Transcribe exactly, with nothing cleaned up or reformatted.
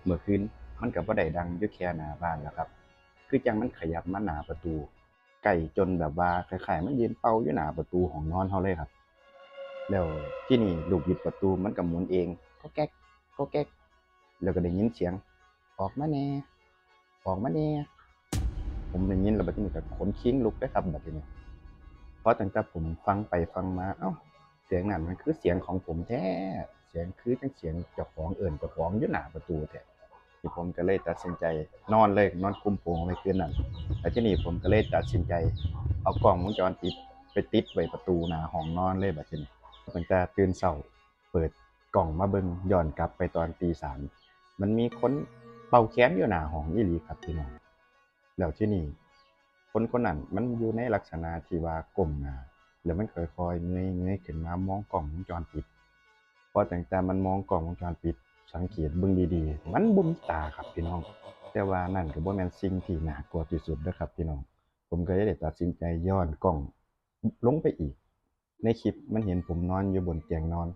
เมื่อคืนมันก็บ่ได้ดังอยู่แค่หน้าบ้านแล้วครับ คือจั่งมันขยับมาหน้าประตู ใกล้จนแบบว่าคล้ายๆมันยืนเป่าอยู่หน้าประตูห้องนอนเฮาเลยครับ แล้วทีนี้ลูกบิดประตูมันก็หมุนเอง ก็แก๊ก ก็แก๊ก แล้วก็ได้ยินเสียง "ออกมาแหน่ ออกมาแหน่" ผมได้ยินแล้วบัดนี้ก็ขนคิงลุกเลยครับบัดนี้ เพราะตั้งแต่ผมฟังไปฟังมา เอ้า เสียงนั้นมันคือเสียงของผมแท้ เสียงคือจั่งเสียงเจ้าของเอิ้นเจ้าของอยู่หน้าประตูแท้ ที่ผมก็เลยตัดสินใจนอนเลย นอนคลุมโปงเลยคืนนั้น แล้วทีนี้ผมก็เลยตัดสินใจเอากล้องวงจรปิดไปติดไว้ประตูหน้าห้องนอนเลยบัดนี้ ตั้งแต่ตื่นเช้าเปิดกล้องมาเบิ่งย้อนกลับไปตอนตีสาม มันมีคนเป่าแคนอยู่หน้าห้องอีหลีครับพี่น้อง แล้วทีนี้คนคนนั้นมันอยู่ในลักษณะที่ว่าก้มหน้า แล้วมันค่อยๆเงย เงยขึ้นมามองกล้องวงจรปิด พอตั้งแต่มันมองกล้องวงจรปิด สังเกตเบิ่งดีๆ มันบ่มีตาครับพี่น้อง แต่ว่านั่นก็บ่แม่นสิ่งที่น่ากลัวที่สุดเด้อครับพี่น้อง ผมก็เลยได้ตัดสินใจย้อนกล้องลงไปอีก ในคลิปมันเห็นผมนอนอยู่บนเตียงนอน